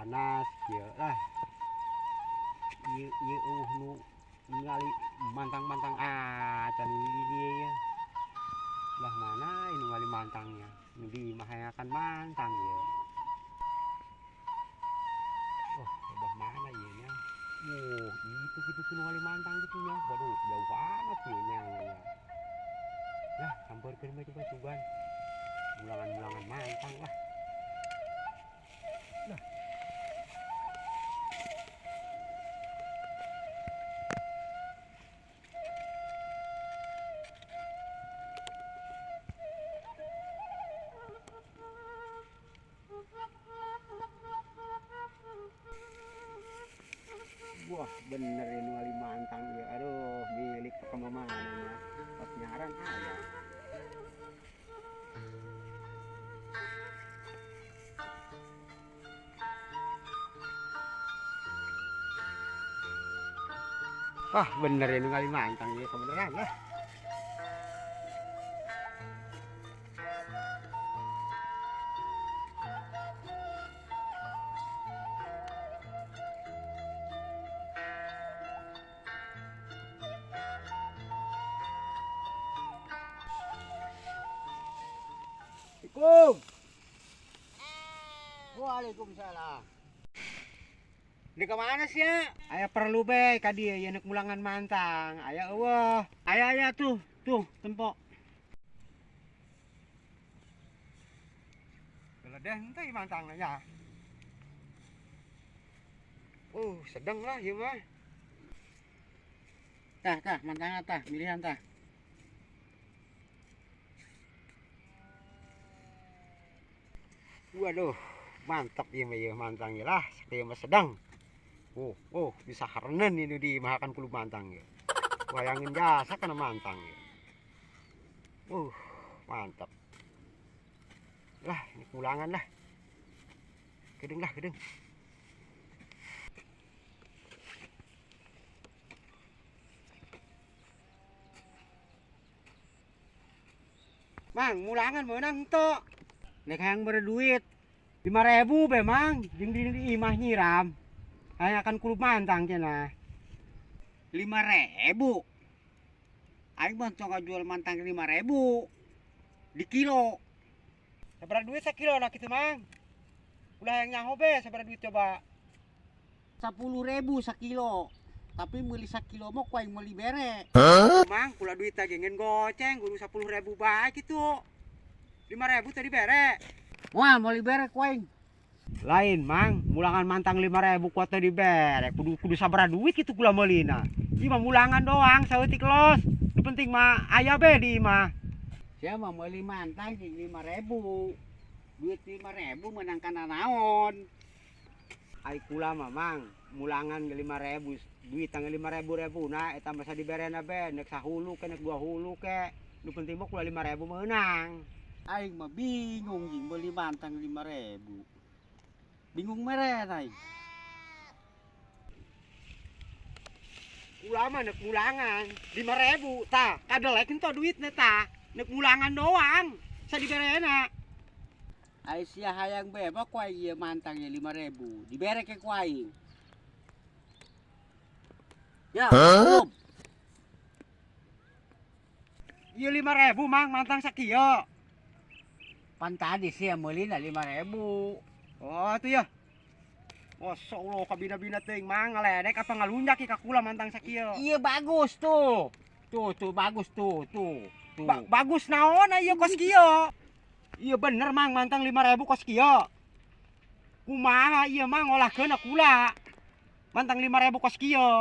Panas kieu lah. Ieu ieu eueuh nu ningali mantang-mantang acan di dieu ye. Lah mana ini ngali mantangnya? Nu di imah hayakan mantang ieu. Wah, lebah mana ieu nya? Wuh, itu kitu tuh nu ngali mantang kitu nya. Waduh, jauh amat ieu nya. Lah, sampeurkeun we coba sugan. Mulangan-mulangan mantang lah. Lah. Wah, bener ini ngali mantang ya. Aduh, milik kemana ya. Pas nyaran aya. Wah, bener ini ngali mantang ya, kebeneran lah. Assalamualaikum. Waalaikumsalam. Di kemana sih ya? Aya perlu be ka dieu ieu neuk mulangan mantang. Aya eueuh. Aya aya tuh, tuh tempok. Geledeh henteu ieu mantangna nya. Sedang lah ieu mah. Tah, tah, mantangna tah, milihan tah. Waduh, mantap ieu mah ieu mantang ieu lah, sakieu mah sedang. Oh, bisa hareuneun ini di mahakan kudu mantang ieu. Wayangin jasa kana mantang ieu. Mantap. Lah, ini pulangan lah. Kedeung lah, kedeung. Mang, mulangan meunang henteu? Nek hayang bere duit 5.000 be mang, jeung di imah nyiram. Hayang akan kudu mantang cenah. 5.000. Aing mah tong ngajual mantang 5.000 di kilo. Sabaraha duit sakilo na kitu mang? Ulah hayang nyaho be sabaraha duit coba. 10.000 sakilo. Tapi meuli sakilo mah ku aing meuli bere. Hah? Mang, kula duit teh ngeun goceng kudu 10.000 bae kitu. 5.000 tadi bere. Moal meuli bere ku aing. Lain mang, mulangan mantang 5.000 kuat tadi bere. Kudu sabaraha duit kitu kula meulina. Ieu mah mulangan doang saeutik los. Nu penting mah aya be di imah. Sia mah meuli mantang jeung 5.000. Duit 5.000 meunang kana naon? Ai kula mah mang, mulangan ge 5.000, duit tanggal 5.000 rebuna eta mah sadiberena be, nek sahulu ke nek dua hulu ke. Nu penting mah kula 5.000 meunang. Aing mah bingung jeung meuli mantang 5.000. Bingung meren aing. Kula mah nek mulangan 5.000 tah, kadelek henteu duitna tah. Nek mulangan doang sadiberena. Ai sia hayang be mah ku aing ieu mantang ieu 5.000, dibere ke ku aing. Ya, cukup. Ieu 5.000 mang mantang sakieu. Pan tadi sia meulina 5.000. Oh, itu ya. Masya Allah, kabina-bina teuing mang ngaledek apa ngalunjak ka kula mantang sakieu. Iya bagus tuh. Tuh, tuh bagus tuh, tuh. Tuh. Bagus naon ieu kos kieu. Iya bener mang mantang 5.000 kos kieu. Kumaha ieu mang ngolahkeun kula. Mantang 5.000 kos kieu.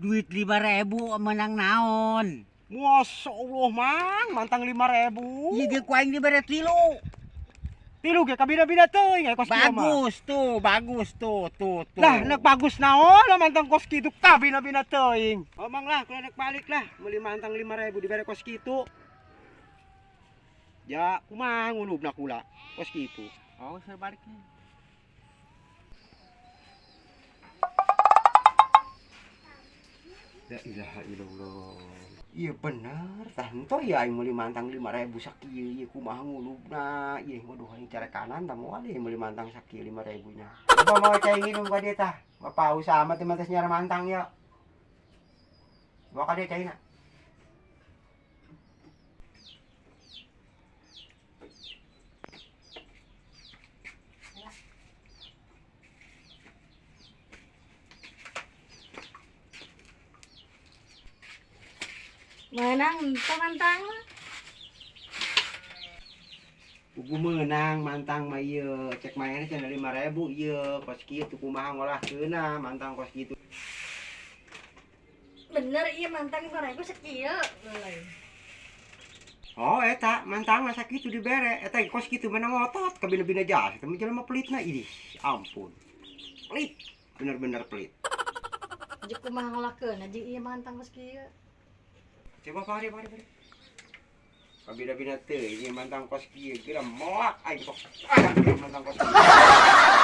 Duit 5.000 menang naon? Masya Allah mang, mantang 5.000. Ieu ge ku aing dibere tilu. Tilu ge kabina-bina teuing aya kos kieu mah. Bagus tuh, bagus tuh, tuh, tuh. Lah nek bagus naon lah mantang kos kitu kabina-bina teuing. Oh mang lah, kula nek balik lah, meuli mantang 5.000 dibere kos kitu. Ya kumaha ngulubna kula kos kitu. Oh, saya balik nih. La ilaha illallah. Iya bener, tah henteu ya aing meuli mantang 5.000 sakieu ieu kumaha ngulubna. Ieu waduh aing cara kanan tah moal ieu meuli mantang sakieu 5.000 nya. Coba mau cai nginum ka dieu tah. Bapak usaha amat teh nyiar mantang ya. Bawa ka dieu caina. Meunang teu mantang mah? Pugu meunang mantang mah ieu, cek mainnya cenah 5.000 ieu, kos kieu tuh kumaha ngolahkeunna mantang kos kitu. Bener iya mantang 5.000 sakieu. Euy. Oh eta mantang mah sakitu dibere, eta kos kitu mana ngotot kabina-bina jas, eta mah jelema pelitna idih, ampun. Pelit, bener-bener pelit. Jeung kumaha ngolahkeunna jeung ieu mantang kos kieu. Coba pari pari pari. Kabina-bina teu ini mantang kos kieu geura moak aing kok. Ah, mantang kos kieu.